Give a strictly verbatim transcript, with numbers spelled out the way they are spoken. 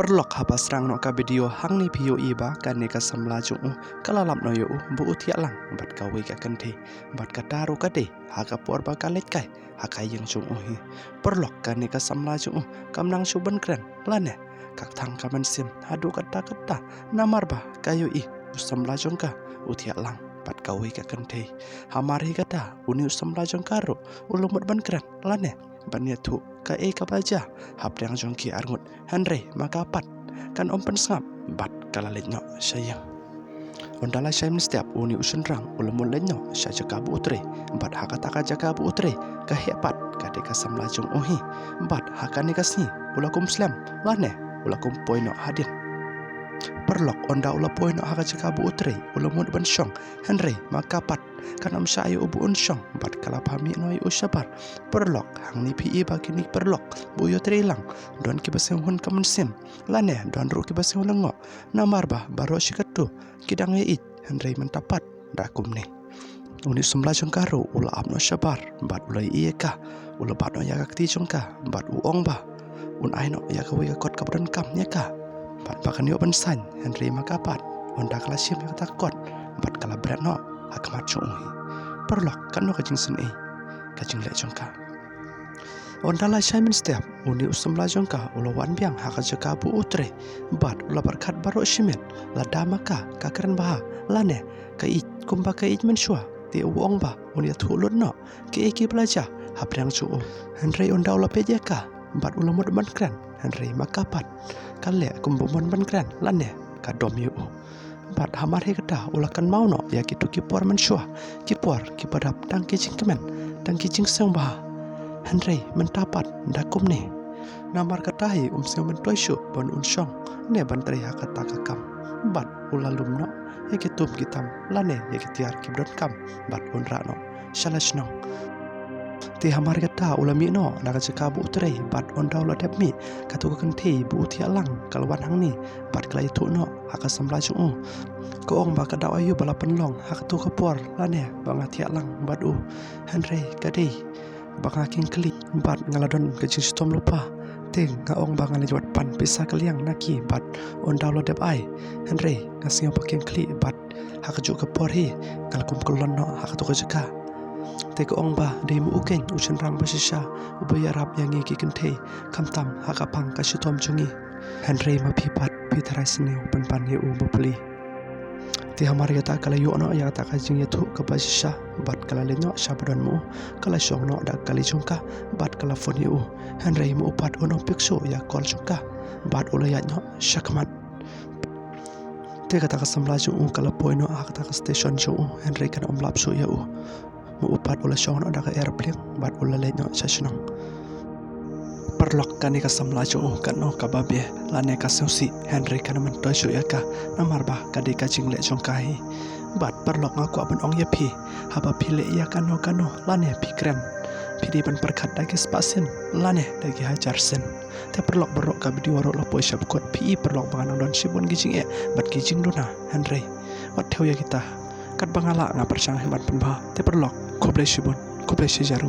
Paralok, haba sdang noh ka video hangne phi ïohi ba kane ka samla jong u ka la lap noh ïa u ba u thiah lang bad kawei ka kynthei, bad kata ruh ka dei ha ka por ba ka leit kai ha ka ïing jong u hi. Paralok, kane ka samla jong u kam nang shuh ban kren lane ka kthang ka mynsiem haduh katta katta, namar ba ka ïohi u samla jong ka u thiah lang bad kawei ka kynthei. Hamar hi kata, une u samla jong ka ruh u la mut ban kren lane ban ïathuh kaei kaba la jia hapdeng jong ki arngut, hynrei ma ka pat kan ym pynsngap bad ka la leit noh sha ïing. Ynda la shai mynstep, une u shynrang u la mut leit noh sha jaka ba u trei, bad ha kata ka jaka ba u trei ka heh pat ka dei ka samla jong u hi. Bad ha kane ka sngi u la kum slem lane u la kum poi noh hadien. Paralok, ynda u la poi noh ha ka jaka ba u trei u la mut ban shong, hynrei ma ka pat kan ym shah ïa u ba un shong bad ka la phah mih noh ïa u shabar. Paralok, hangne phi i ba kine paralok ba u ïatrei lang don kiba sngewhun ka mynsiem lane don ruh kiba sngewlyngngoh, namar ba baroh shi katto ki dang ïa ïeit, hynrei mynta pat da kumne. Une u samla jong ka ruh u la ap noh shabar bad u la ïohi ïa ka, u la bat noh ïa ka kti jong ka bad u ong ba un ai noh ïa kawei ka kot kaba donkam ïa ka, bad ba kan ïoh ban saiñ, hynrei ma ka pat ynda ka la shim ïa kata ka kot bad ka la bret noh ha khmat jong u hi. Paralok, katno ka jingsngewsih ka jingleh jong ka. Ynda la shai mynstep, une u samla jong ka u la wan biang ha ka jaka ba u trei bad u la pyrkhat baroh shi miet, lada ma ka ka kren bha lane ka ïeit kumba ka ïeit mynshuwa, te u ong ba un ïathuh lut noh kiei kiba la jia hapdeng jong u. Hynrei ynda u la peit ïa ka bad u la mut ban kren, hynrei ma ka pat ka leh kumba mut ban kren lane ka dom ïa u. Bad hamar hi kata u la kynmaw noh ïa kito ki por mynshuwa, ki por kiba dap tang ki jingkmen, tang ki jingsngewbha. Hynrei mynta pat da kumne. Namar kata hi um sngewmyntoi shuh ban un shong ne ban trei ha kata ka kam. Bad u la lum noh ïa ki tum ki tam lane ïa ki tiar kiba donkam bad un rah noh sha la shnong. Te hamar kata u la mih noh na ka jaka ba u trei, bad ynda u la dep mih, kato ka kynthei ba u thiah lang ka la wan hangne bad ka la ïathuh noh ha ka samla jong u. Ka ong ba ka daw aïu ba la pynlong ha kato ka por lane ba nga thiah lang bad u, hynrei ka dei ba nga kynkhlieh bad nga la don ka jingshitom lypa. Te nga ong ba nga la ïoh ban pan pisa ka liang na ki bad ynda u la dep ai, hynrei nga sngew ba kynkhlieh bad ha kajuh ka por hi nga la kum kyllon noh ha kato ka jaka. Te ka ong ba dei ma u keiñ u shynrang ba shisha uba ïarap ïa ngi ki kynthei, khamtam ha ka phang ka shitom jong ngi. Hynrei ma phi pat phi tharai sniew pynban ïa u bapli. Te hamar kata ka la ïoh noh ïa kata ka jingïathuh kaba shisha bad ka la leit noh sha ba don ma u, ka la shong noh da ka kali jong ka bad ka la phone ïa u. Hynrei ma u pat un ym pick shuh ïa ka call jong ka bad u la ïaid noh sha khmat. Te kata ka samla jong u ka la poi noh ha kata ka station jong u, hynrei kan ym lap shuh ïa u. Ma u pat u la shong noh da ka aeroplane bad u la leit noh sha shnong. Paralok, kane ka samla jong u katno kaba biang lane ka sngewsih, hynrei kan ym myntoi shuh ïa ka, namar ba ka dei ka jingleh jong ka hi. Bad paralok, nga kwah ban ong ïa phi, haba phi leh ïa kano kano lane phi kren, phi dei ban pyrkhat da ki spah sien lane da ki hajar sien. Te paralok baroh, ka video ruh la poi sha ba kut, phi i paralok ba nga nang don shibun ki jingeh bad ki jingduna, hynrei wat thew ïa kita. Katba nga lah nga pyrshang hi ban pynbha. Te paralok, khublei shibun, khublei shihajar.